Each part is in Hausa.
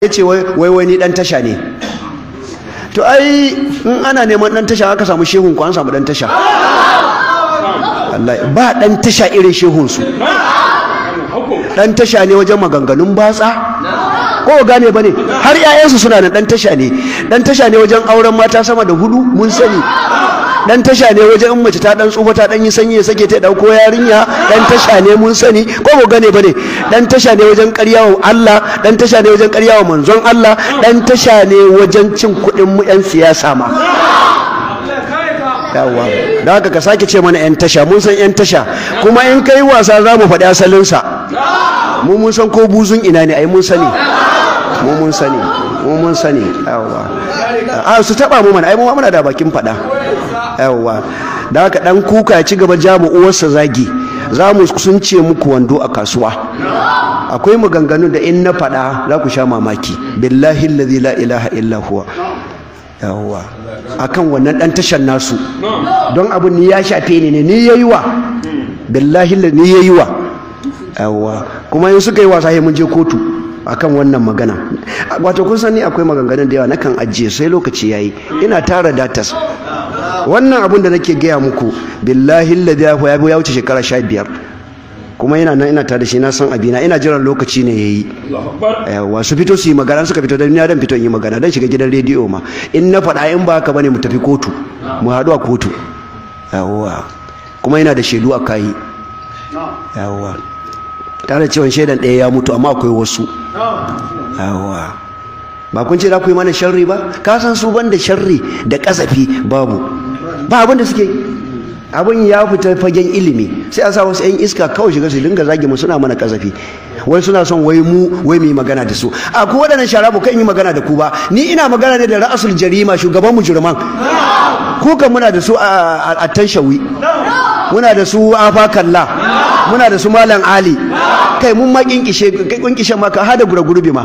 Ce wai wai ni dan tasha ne. To ai in ana neman dan tasha aka samu shehun ku, an samu dan tasha. Wallahi ba dan tasha irin shehun su. Dan tasha ne wajen maganganun batsa. Ko gane bane, har ƴaƴansu suna da dan tasha ne. Dan tasha ne wajen auren mata sama da 4, mun sani. Dan tasha ne wajen in mace ta dan tsufa ta dan yi sanyi ya sake ta dauko yarinya, dan tasha ne, mun sani. Ko ba gane bane, dan tasha ne wajen ƙaryawa Allah, dan tasha ne wajen ƙaryawa manzon Allah, dan tasha ne wajen cin kuɗin mu ƴan siyasa ma. Yawa, da haka ka sake ce mana ƴan tasha, mun san ƴan tasha. Kuma in kai wasa za mu faɗi asalinsa. Mu mun san ko buzun ina ne, ai mun sani. Mu mun sani, mu mun sani. Yawa, a su taba mu mana, ai mu muna da bakin faɗa. Yawa, da haka dan kuka ya ci gaba ja mu uwarsa zagi, za mu sun ce muku wando a kasuwa. Akwai maganganu da in na faɗa za ku sha mamaki, billahi allazi la ilaha illa huwa. Yawa, akan wannan dan tashar nasu, don abun ni ya shafe ni ne, ni yayi wa, billahi ni yayi wa. Yawa, kuma in suka yi wasa sai mun je kotu akan wannan magana. Wato kun sani akwai maganganun da yawa nakan ajiye sai lokaci yayi, ina tara datas. Wannan abun da nake gaya muku, billahi alladhi ya wuce shekara 15, kuma yana nan ina tare da shi, na san abina, ina jiran lokaci ne yayi. Yawa, su fito su yi magana, suka fito dan ni dan fito in yi magana, dan shiga gidan rediyo ma in na faɗa, in ba haka bane mu tafi kotu, mu haɗu a kotu. Yawa, kuma ina da shaidu a kai. Yawa, tare da cewa shaidan ɗaya ya mutu, amma akwai wasu. Yawa, ba kun ce za ku yi mana sharri ba? Ka san su banda sharri da kasafi babu ba abin da suke. Abin ya fita fagen ilimi, sai a sa wasu 'yan iska kawai shiga su dinga zage mu, suna mana kasafi, wai suna son wai mu wai mu yi magana da su. A ku waɗannan sharabu kan yi magana da ku ba, ni ina magana ne da ra'asul jarima, shugaban mujriman. Ku kan muna da su a tanshawi, muna da su afa kalla, muna da su malam Ali, kai mun ma kinkishe, kai kinkishe ma ka hada gura gurbi ma.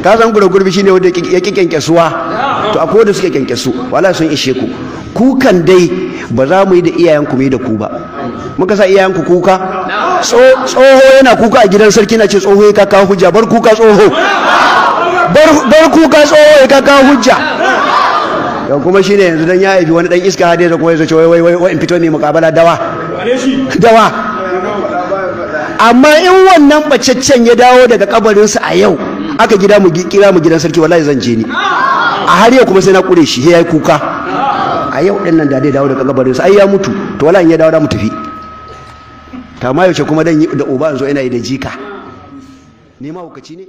Ka san gura gurbi shine wanda ya ki kenkesuwa. To akwai wanda suke kenkesu, wallahi sun ishe ku. Kukan dai ba za mu yi da iyayenku mu yi da ku ba. Muka sa iyayenku kuka. Tsoho yana kuka a gidan sarki, na ce tsoho ya kawo hujja, bar kuka tsoho, bar kuka tsoho ya kawo hujja. Yau kuma shine yanzu dan ya haifi wani dan iska hade da kuma ya ce wai wai wai in fito mai muƙabala dawa dawa. Amma in wannan bacaccen ya dawo daga kabarinsa a yau aka gida mu kira mu gidan sarki, wallahi zan je ni a har yau, kuma sai na kure shi, sai yayi kuka. A yau din nan da dai dawo daga kabarinsa, ai ya mutu, to wallahi in ya dawo da mu tafi. Ta ma yaushe kuma dan da uba zo ina yi da jika, ni ma hukaci ne.